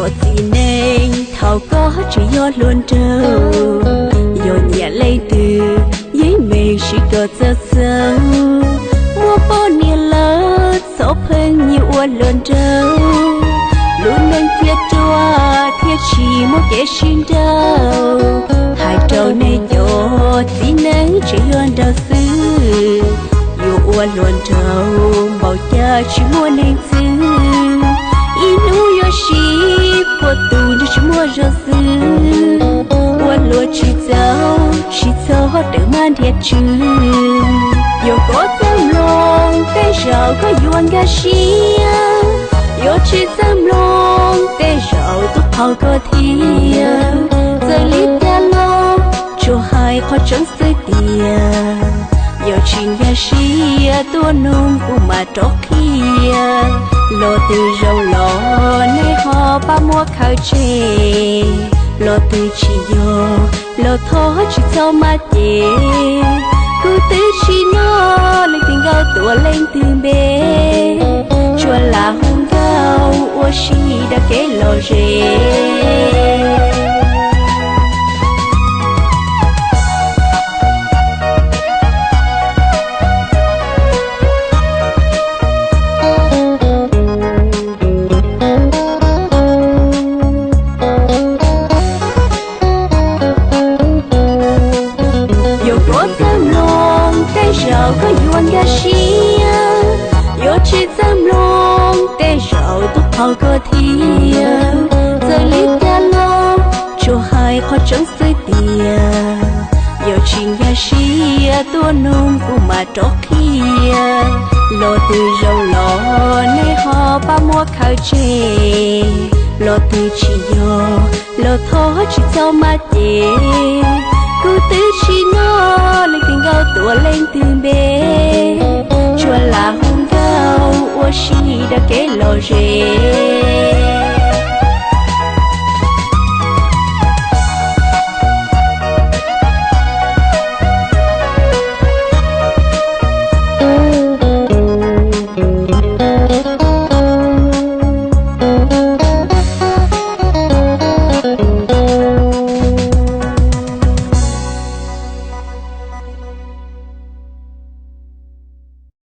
Ua txiv neej thaum koj tseem yog hluas nraug, yog nyiam leej twg yeej meej siv kom txawv txaus. Muaj poj niam lawm txhob pheej nyiam ua hluas nraug, lub neej thiaj ruam thiaj tsis muaj kev sib nrauj. Hais rau nej cov txiv neej tseem yog nraug xwb, yuav ua hluas nraug npaum cas tsis muaj neeg txwv. Ib hnub yuav sib puag tus nrog tsis muaj zog xwb. Ua hluas tsis txaus tsis txhob rawm maj nrhiav tswv. Yog koj txawj mloog tej zaum koj yuav nkag siab, yog tsis txawj mloog tej zaum tuaj qhau koj thiab. Txawm li cas los tsuas hais qhov tseeb xwb tiag, yog tsis nkag siab tuaj nug kuv mam rov qhia. Los twg zoo los nej ho pab muab khaws tseg, los twg tsis yog los thov tsis txhob maj ces. Kuv twb tsis nyob leej twg nkaum tuaj leej twg npe, tsuas lam hu nkauj ua si rau kev lom zem. Yog koj txawj mloog tej zaum koj yuav nkag siab, yog tsis txawj mloog tej zaum tuaj qhau koj thiab. Txawm li cas los tsuas hais qhov tseeb xwb tiag, yog tsis nkag siab tuaj nug kuv mam rov qhia. Los twg zoo los nej ho pab muab khaws tseg, los twg tsis yog los thov tsis txhob maj ces. Kuv twb tsis nyob leej twg nkaum tuaj leej twg npe, tsuas lam hu nkauj ua si rau kev lom zem.